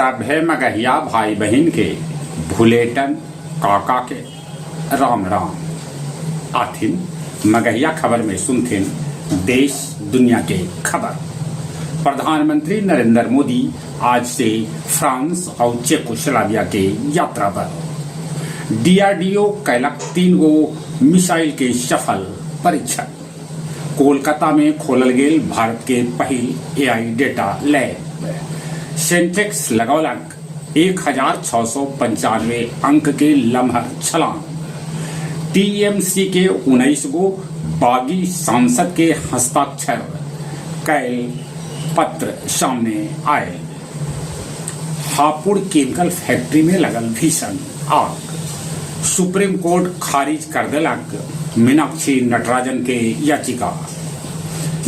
सभे मगहिया भाई बहिन के भुलेटन काका के राम राम। आथिन मगहिया खबर में सुनथिन देश दुनिया के खबर। प्रधानमंत्री नरेंद्र मोदी आज से फ्रांस और चेकोस्लोवाकिया के यात्रा पर। डीआरडीओ कैलक 3 गो मिसाइल के सफल परीक्षण। कोलकाता में खोलल गेल भारत के पहिल एआई डेटा लैब। सेंसेक्स लगौलक 1695 अंक के लम्हर छलांग। टीएमसी के 19 गो बागी सांसद के हस्ताक्षर कैल पत्र सामने आयल। हापुड़ केमिकल फैक्ट्री में लगल भीषण आग। सुप्रीम कोर्ट खारिज कर देलक मीनाक्षी नटराजन के याचिका।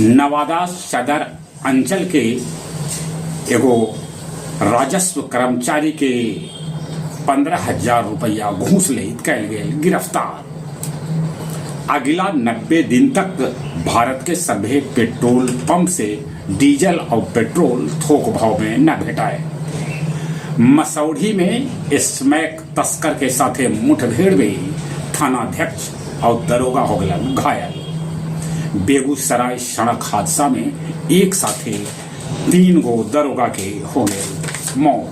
नवादा सदर अंचल के एगो राजस्व कर्मचारी के 15,000 रुपया घूस लेत कैल गेल गिरफ्तार। अगला 90 दिन तक भारत के सभे पेट्रोल पंप से डीजल और पेट्रोल थोक भाव में न भेटाए। मसौढ़ी में स्मैक तस्कर के साथे मुठभेड़ में थानाध्यक्ष और दरोगा हो गलन घायल। बेगूसराय सड़क हादसा में एक साथे तीन गो दरोगा के हो गए मौत।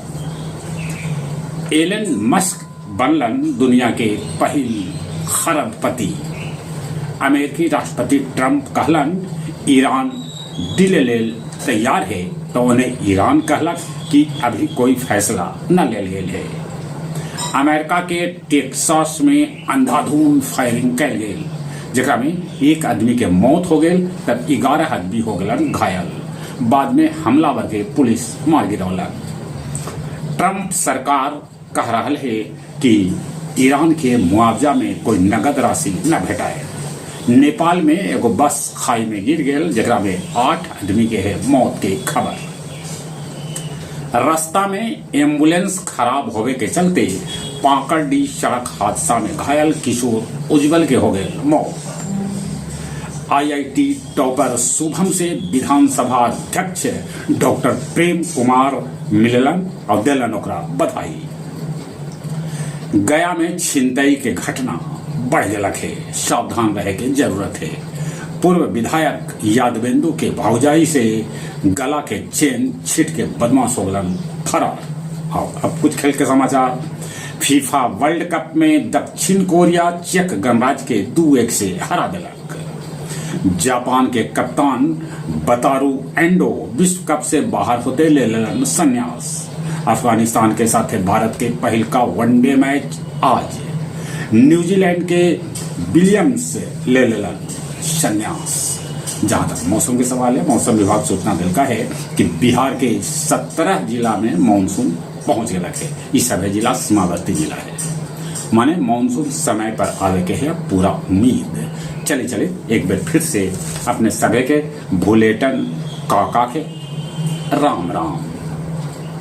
एलन मस्क बनलन दुनिया के पहिल खरबपति। अमेरिकी राष्ट्रपति ट्रंप कहलन ईरान डील लेल तैयार है, तो उन्हें ईरान कहलक कि अभी कोई फैसला न लेल गेल है। अमेरिका के टेक्सास में अंधाधुंध फायरिंग कैल गेल, जेकरा में एक आदमी के मौत हो गेल तब 11 आदमी हो गलन घायल। बाद में हमलावर के पुलिस मार गिरौलक। ट्रंप सरकार कह रहा है कि ईरान के मुआवजा में कोई नगद राशि न भेटाए। नेपाल में एगो बस खाई में गिर गेल, जेकरा में 8 आदमी के है मौत के खबर। रास्ता में एम्बुलेंस खराब होवे के चलते पाकड़डीह सड़क हादसा में घायल किशोर उज्जवल के हो गए मौत। आईआईटी टॉपर शुभम से विधानसभा अध्यक्ष डॉक्टर प्रेम कुमार मिललन और दिलन ओकरा बधाई। गया में छिनतई के घटना बढ़ गलक है, सावधान रहे के जरूरत है। पूर्व विधायक यादवेंदु के भौजाई से गला के चेन छिट के बदमाश हो गलन फरार। आओ, अब कुछ खेल के समाचार। फीफा वर्ल्ड कप में दक्षिण कोरिया चेक गणराज्य के 2-1 से हरा दिलक। जापान के कप्तान वतारू एंडो विश्व कप से बाहर होते ले लेलन संन्यास। अफगानिस्तान के साथ भारत के पहिल का वनडे मैच आज। न्यूजीलैंड के विलियम्स ले लेलन संन्यास। जहां तक मौसम के सवाल है, मौसम विभाग सूचना दिलका है कि बिहार के 17 जिला में मानसून पहुंच गया है। इस सभी जिला सीमावर्ती जिला है, माने मानसून समय पर आवे के है पूरा उम्मीद। चले चले, एक बार फिर से अपने सभी के भुलेटन काका के राम राम।